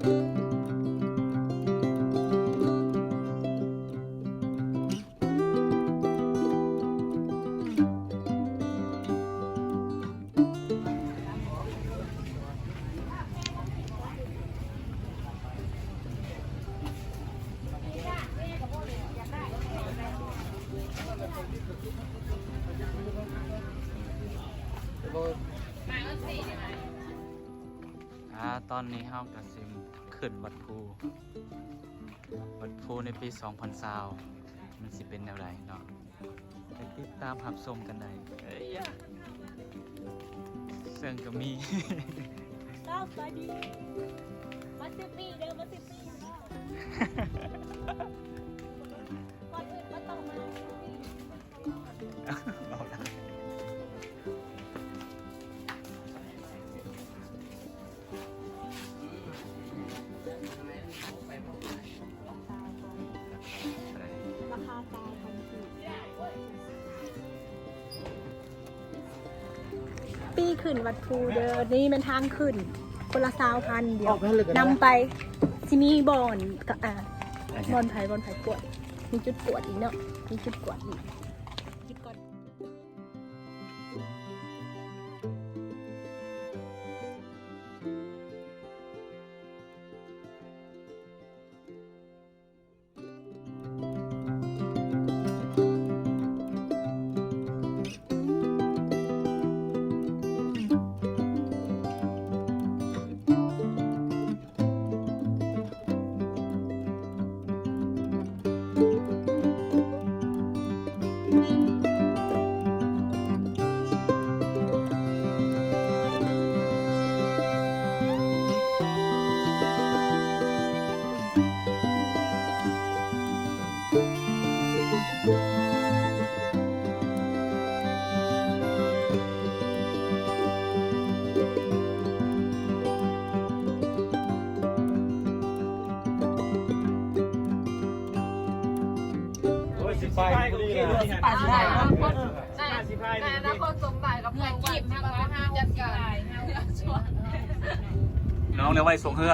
ອາ ຕອນນີ້ເຮົາກະຊິຂຶ້ນວັດພູ ວັດພູໃນປີສອງພັນຊາວ ມັນຊິເປັນແນວໃດເນາະ ໄປຕິດຕາມຮັບຊົມກັນໄດ້. ເອີຍ ເຊິ່ງກະມີ ສະບາຍດີ ມາຊື້ປີ້ເດີ ມາຊື້ປີ້ ກ່ອນອື່ນກໍຕ້ອງມາຊື້ປີ້. ປີ້ຂຶ້ນວັດພູເດີ ນີ້ແມ່ນທາງຂຶ້ນ ຄົນລະຊາວພັນ ດຽວນຳໄປ ຊິມີບ່ອນ ກະ ອ່າ ບ່ອນໃຜ ບ່ອນໃຜກວດ ມີຈຸດກວດອີກເນາະ ມີຈຸດກວດອີກ. ໂອ້ຍ ຊິໄປ ຊິໄປ ໃນອະນາຄົດສົມບັດກັບເພື່ອນ ຈັດການ ນ້ອງແນວໄວ້ສົ່ງເຮືອ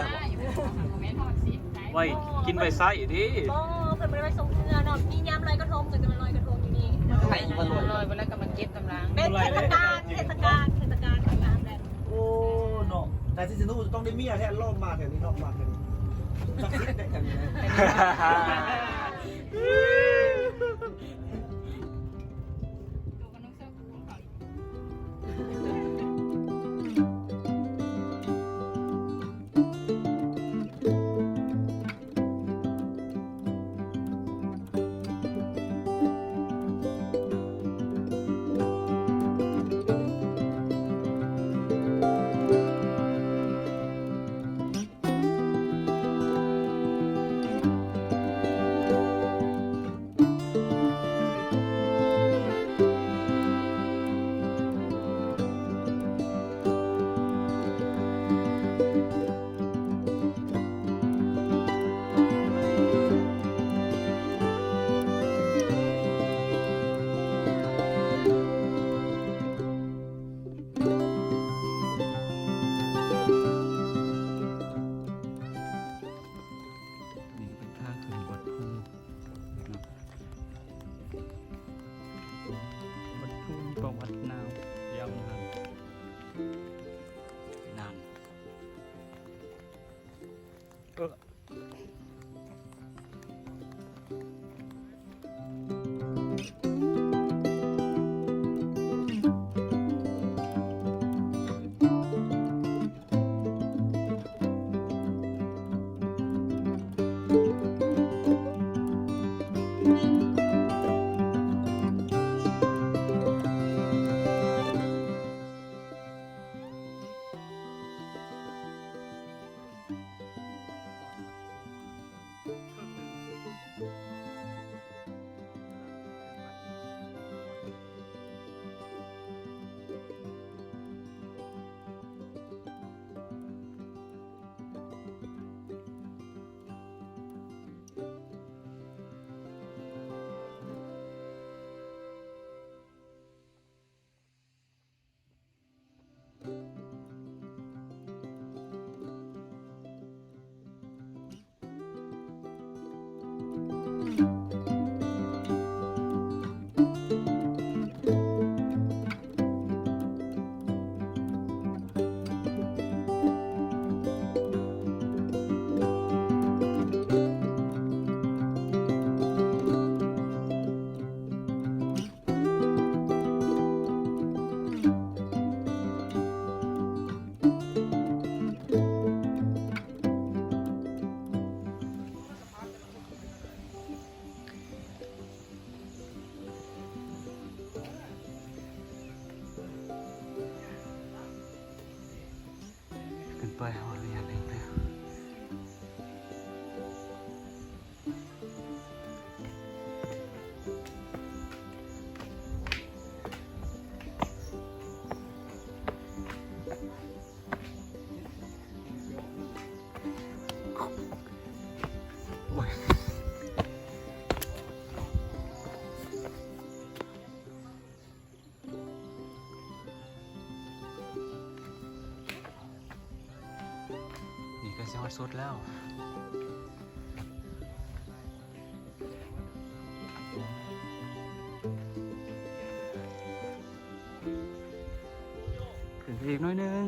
ໄວ້ກິນໄວ້ໃຊ້ຕິ ບໍ່ ເພິ່ນບໍ່ໄດ້ໄວ້ສົ່ງເຮືອເນາະ ມີຍາມລອຍກະທົງ ຈັ່ງຈະມາລອຍກະທົງຢູ່ນີ້ ລອຍ ບໍ່ແລ້ວກະມາເກັບກຳລັງ ເປັນເທດສະການ ເທດສະການ ເທດສະການ ໂອ້ ເນາະ ແຕ່ທີ່ຊິໜູຕ້ອງໄດ້ເມຍແທ້ ລອບມາແຖວນີ້ ລອບມາແຖວນີ້ ສັກສິດແທ້ແຖວນີ້ນະ. ນີ້ເປັນທາງຂຶ້ນວັດພູເນາະ ວັດພູມີປະຫວັດຍາວນານ ນານ. ເອີ. ໄປຮອດເຮືອນອີກແລ້ວ. ໂອ້ຍ ນີ້ກໍຊິຮອດສຸດແລ້ວ ຂຶ້ນໄປອີກໜ້ອຍໜຶ່ງ.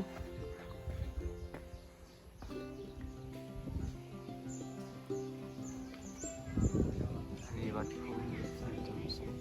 ອັນນີ້ວັດພູສາຍຈຳເສກ.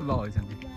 ເວົ້າຈັ່ງຊັ້ນຕິ.